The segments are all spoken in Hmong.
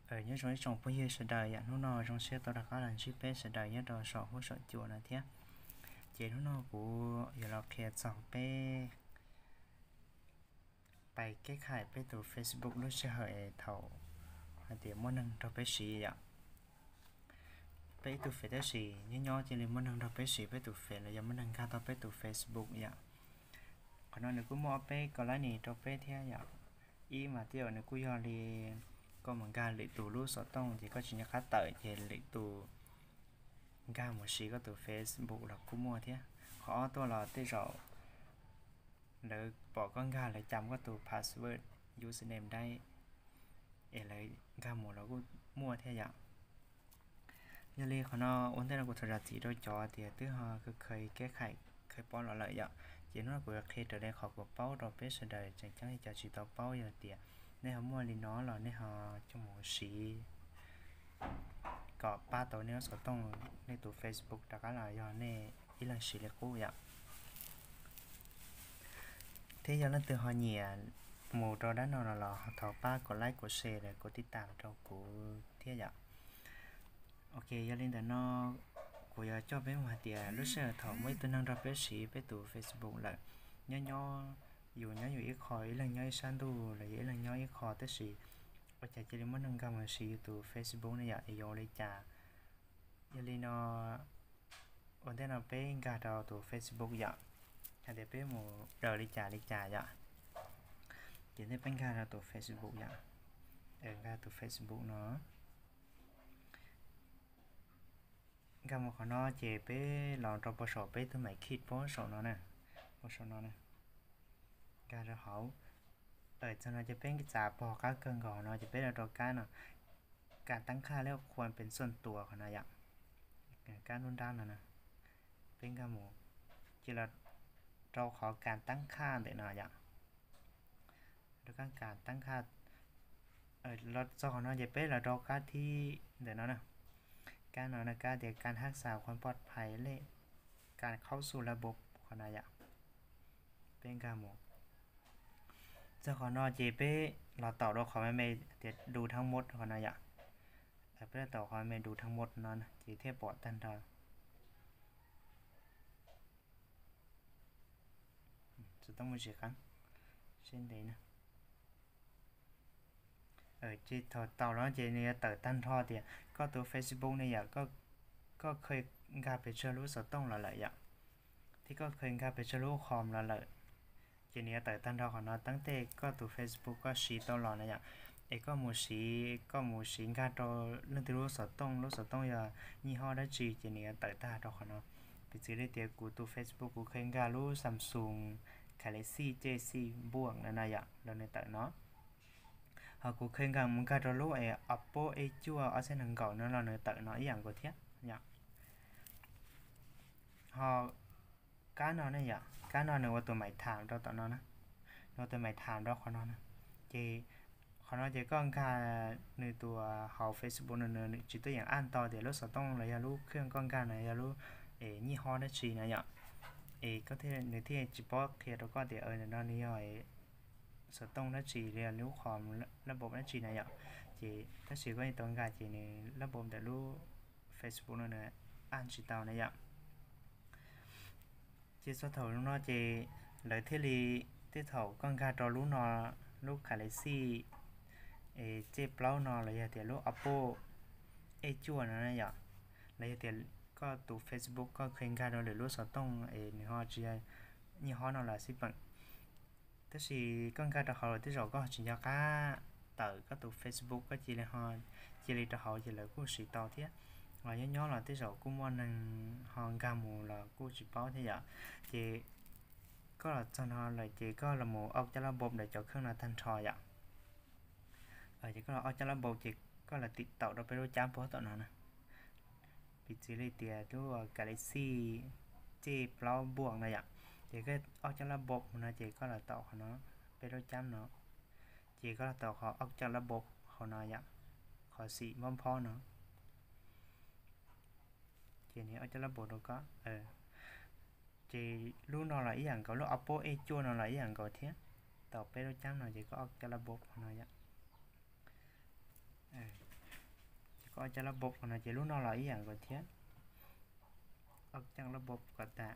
Nyob zoo ib tsoom phooj ywg sawv daws yom, hnub no zoo siab tau rov qab los ntsib peb sawv daws nyob rau saum huab saum cua no thiab. Ces hnub no kuv yuav los qhia txog peb pais keb khais peb tus Facebook lub sij hawm thaum hais tias muaj neeg nrog peb siv yom. Peb ib tug fev tab sis nyob nyob cia li muaj neeg nrog peb siv peb tus fev los yog muaj neeg nkag tau peb tus Facebook yom. Qhov no nws kuj muaj ob peb ko lab nis rau peb thiab yom. Ib mas tej zaum nws kuj yog li koj mus nkag lwm tus lub xov tooj ces koj tsis nco qab tawm ces lwm tus nkag mus siv koj tus Facebook los kuj muaj thiab. Qhov ob tuaj los tej zaum lawv pom koj nkag lawv cam koj tus password, username dai es lawv nkag mus los kuj muaj thiab yom. Yog li qhov no ua ntej no kuv thov zam txim rau cov tias twb ho kheev keb khais kheev paub los lawm yom. Ces hnub no kuv yuav qhia raws li qhov kuv paub rau peb sawv daws tseem ceeb li cov tsis tau paub yog tias nej ho muaj li no los nej ho coj mus siv kom pab tau nej lub xov tooj, nej tus Facebook rov qab los yog nej ib leeg siv li qub yom. Thiab yog leej twg ho nyiam mus rau dab no no los thov pab kom like, kom share, kom tij tam rau kuv thiab yom. Ok, yog li ntawm no kuv yuav coj peb mus hais tias lub sij hawm thaum muaj ib tug neeg nrog peb siv peb tus Facebook lawm, nyob nyob yus nyob yus ib qho, ib leeg nyob ib sab ntuj los yog ib leeg nyob ib qho tab sis ua cas cia li muaj neeg nkag mus siv yus tus Facebook ne yom, yuav ua li cas? Yog li no ua ntej no peb nkag rau tus Facebook yom, hais tias peb mus daws li cas li cas yom. Ces ntej peb nkag rau tus Facebook yom, nkag tus Facebook no. Nkag mus qhov no ces peb los rau puag saum peb tus maim khij puag saum no na, puag saum no na. Nkag rau hauv, txog no ces peb txav pog qab kawg nkaus no ces peb los rau kab no, kas tab qhaj leb khuam pes txuj tuas qhov no yom. Kab nruab nrab no na, peb nkag mus, ces los rau qhov kas tab qhaj ntawm no yom. Rau kab kas tab qhaj, los txog qhov no ces peb los rau kab thib ntawm no na. Kab no na, kab tias kas hab xas khuam poj phais lej, kas khaub xuj lab npob qhov no yom. Peb nkag mus, txog qhov no ces peb los taum rau qhov me me tias du thab mub qhov no yom. Peb los taum qhov me du thab mub no ces thiaj pom tag nrho. Tsis tau mus tsis qab, seb ntev na. Ces thaum taum no ces nws yuav tawm tag nrho tias koj tus Facebook ne yom, koj kheev nkag pes tsawg lub xov tooj los lawm yom, thiab koj kheev nkag pes tsawg lub qhom los lawm. Ces nws yuav tawm tag nrho qhov no, teeb tej koj tus Facebook koj siv tau los na yom, es koj mus siv, koj mus siv nkag rau leej twg lub xov tooj, lub xov tooj yog nyij hob dab tsi ces nws yuav tawm tag rau qhov no. Piv txwv li tias kuv tus Facebook kuv kheev nkag lub Samsung Galaxy J C npuaj no na yom, los nws tawm no. Ho kuv kheev nkag mus nkag rau lub Oppo A cuaj ob txhiab nees nkaum no los nws tawm no ib yam nkaus thiab yom. Ho kab no ne yom, kab no nws ua tus maim tham rau tom no na, nws ua tus maim tham rau qhov no na. Ces qhov no ces koj nkag nws tus hauv Facebook no nws tsis tuaj yeem aj nto tias lub xov tooj los yog lub khej koj nkag no yog lub nyij hob dab tsi na yom. Es koj thiaj, nws thiaj tsis paub qhia rau koj tias ntawm no nws yog xov tooj dab tsi los yog lub qhom lab npob dab tsi na yom. Ces tab sis koj yeej tau nkag ces nws lab npob ntawm lub Facebook no nws aj tsis tau na yom. Ces txog thaum no ces lawv thiaj li, tej thaum koj nkag rau lub no, lub Galaxy C plaub no los yog tias lub Oppo A cuaj no na yom, los yog tias koj tus Facebook koj kheev nkag rau lwm lub xov tooj es nws ho tsis yog nyij hob no los xij peem. Tab sis koj nkag rau hauv lawm tej zaum koj tsis nco qab tawm koj tus Facebook koj cia li ho, cia li rau hauv ces lawv kuj siv tau thiab. Los nyob nyob los tej zaum kuj muaj neeg ho nkag mus los kuj tsis paub thiab yom. Ces koj los txog no lawm ces koj los mus auj caj lab npob ntawm cov kheej no tag nrho yom. Ces koj los auj caj lab npob ces koj los tim taum rau peb lub cab puag tom no na. Piv txwv li tias lub Galaxy C plaub npuaj no yom, ces koj auj caj lab npob no ces koj los taum qhov no, peb lub cab no, ces koj los taum qhov auj caj lab npob hauv no yom, qhov xim nphob nphob no. Ces nws auj caj lab npob rau koj. Ces lub no los ib yam nkaus, lub Oppo A cuaj no los ib yam nkaus thiab. Taum peb lub cab no ces koj auj caj lab npob hauv no yom. Koj coj lab bob qhov no ces lub no los ib yam nkaus thiab. Koj coj lab bob kom tas.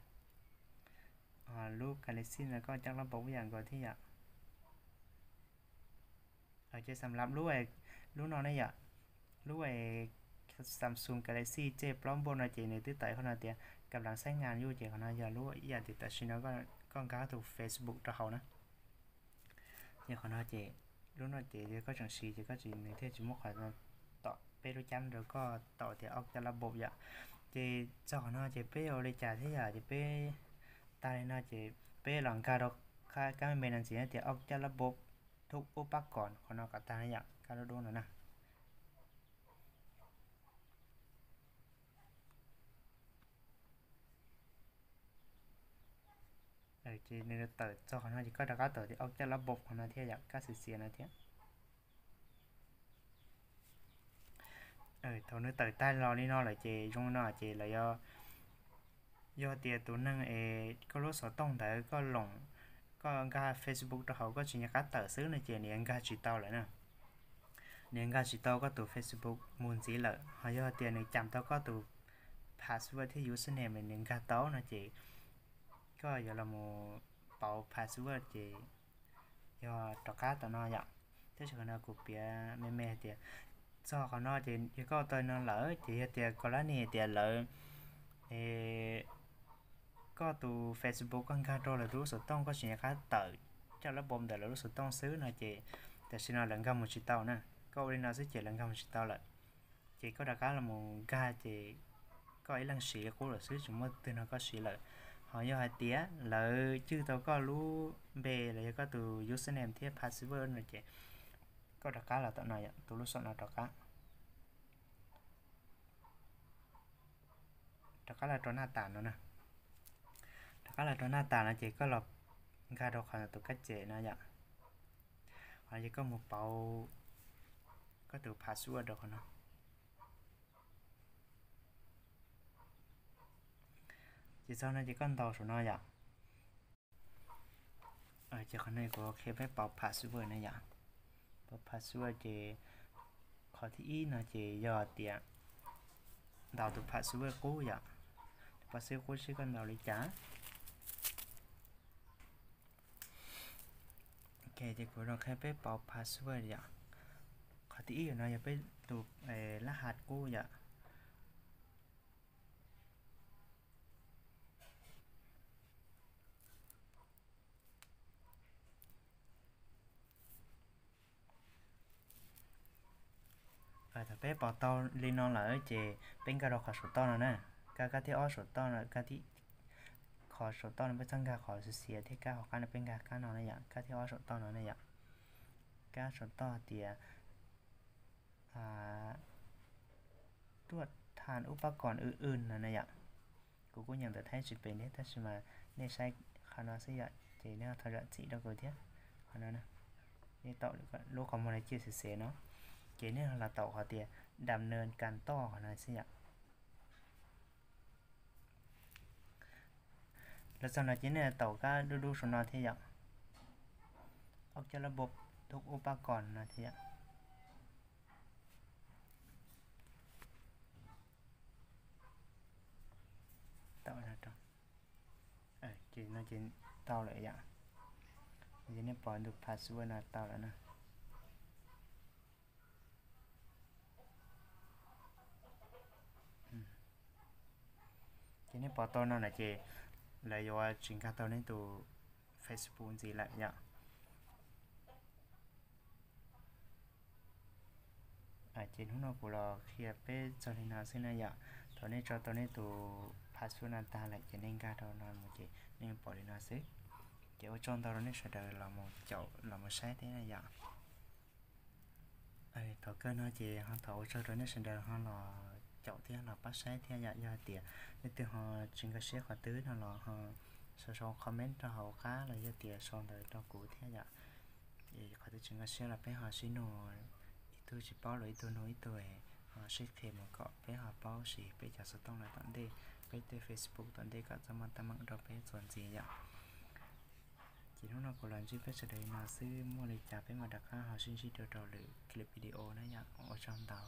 Lub galaxy no koj coj lab bob ib yam nkaus thiab yom. Ces xam lab lub, lub no ne yom, lub Samsung Galaxy C plaub npauj no ces nws twb tawm qhov no tias kam lav xaib ngas yuj ces qhov no yog lub ib yam tias tam sim no koj nkag tus Facebook rau hauv na. Ces qhov no ces lub no ces yog koj tseem siv ces koj tsis, nws thiaj tsis muab qhov tom peb lub cab rau koj tau tias ob caj lab bob yom. Ces txog qhov no ces peb ua li cas thiab yom, ces peb tag li no ces peb los nkag rau kab me me no ntxiv tias ob caj lab bob thub ub pab kom qhov no kom tag na yom, kab dub dub no na. Ces nws tawm txog qhov no ces koj rov qab tawm ob caj lab bob qhov no thiab yom, kab xiav xiav no thiab. Thaum nws tawm tag los li no lawm ces zoo no ces lawv yog, yog tias tus neeg es koj lub xov tooj ntawd koj loom, koj nkag Facebook rau hauv koj tsis nco qab tawm xwb no ces nws nkag tsis tau lawm na. Nws nkag tsis tau koj tus Facebook mus ntxiv lawm, ho yog tias nws cam tau koj tus password thiab username nws nkag tau no ces koj yuav los mus pauv password ces yog rov qab tom no yom. Tab sis qhov no kuv piav me me hais tias txog qhov no ces yog koj tau no lawm ces yog tias koj lab nis tias lawv, koj tus Facebook koj nkag rau lawv tus lub xov tooj koj tsis nco qab tawm caj lab bob ntawm lawv lub xov tooj xwb no ces tam sim no lawv nkag mus tsis tau na. Koj ua li no xwb ces lawv nkag mus tsis tau lawm. Ces koj rov qab los mus nkag ces koj ib leeg siv li qub lawm xwb tsis muaj twg nrog koj siv lawm. Ho yog hais tias lawv cwj tau koj lub npe los yog koj tus username thiab password no ces koj rov qab los tom no yom, tus lub xov no rov qab, rov qab los rau naj tas no na. Rov qab los rau naj tas no ces koj los nkag rau qhov tus kab cem no yom. Qhov no ces koj mus pauv koj tus password rau qhov no. Ces txog no ces koj ntaus saum no yom. Ces qhov no kuv qhia peb pauv password na yom. Pauv password ces qhov thib ib no ces yog tias ntaus tus password qub yom. Tus password qub seb koj ntaus li cas. Ok, ces kuv los qhia peb pauv password yom. Qhov thib ib no yog peb tus lab has qub yom. Thaum peb pauv tau li no lawm ces peb nkag rau qhov saum toj no na. Kab, kab thib ob saum toj no, kab thib, qhov saum toj no peb txhob nkag qhov xiav xiav thiab kab hauv qab no peb nkag kab no na yom, kab thib ob saum toj no na yom. Kab saum toj tias tuaj than ub pab kom w w no na yom. Kuv kuj nyeem ntawv Thaib tsis pem thiab tab sis mas nej saib qhov no xwb yom, ces nej thov zam txim rau kuv thiab. Qhov no, nej taum lub qhov muag no ciaj xim xev no, ces nej los taum qhov tias dam nws kas toj qhov no xwb yom. Los txog no ces nej taum kab dub dub saum no thiab yom, ob caj lab bob thub ub pab kom no thiab yom. Taum no rau, ces no ces tau lawm yom. Ces nej pom tus password no tau lawm na. Ces nej pom tau no na ces lawv yuav tsis nkag tau nej tus Facebook ntxiv lawm yom. Ces hnub no kuv los qhia peb txog li no xwb na yom. Thaum nej tso tau nej tus password no tag lawm ces nej nkag rau no mus ces nej pom li no xwb. Ces ua tsaug ntau rau nej sawv daws los mus caum los mus saib thiab na yom. Thaum kawg no ces ho thov ua tsaug rau nej sawv daws ho los caum thiab los pab saib thiab yom. Yog hais tias leej twg ho tsis nkag siab qhov twg no los ho sau sau comment rau hauv qab los yog tias sau ntawv rau kuv thiab yom. Qhov twg tsis nkag siab los peb ho sib nug, ib tug tsis paub los ib tug nug ib tug, ho sib qhia mus kom peb ho paub siv peb cov xov tooj no tom ntej, peb tej Facebook tom ntej kom txhob muaj teeb meem rau peb txuas ntxiv yom. Ces hnub no kuv los ntsib peb sawv daws li no xwb, muaj li cas peb mam rov qab ho sib ntsib dua rau lwm clip video na yom. Ua tsaug ntau.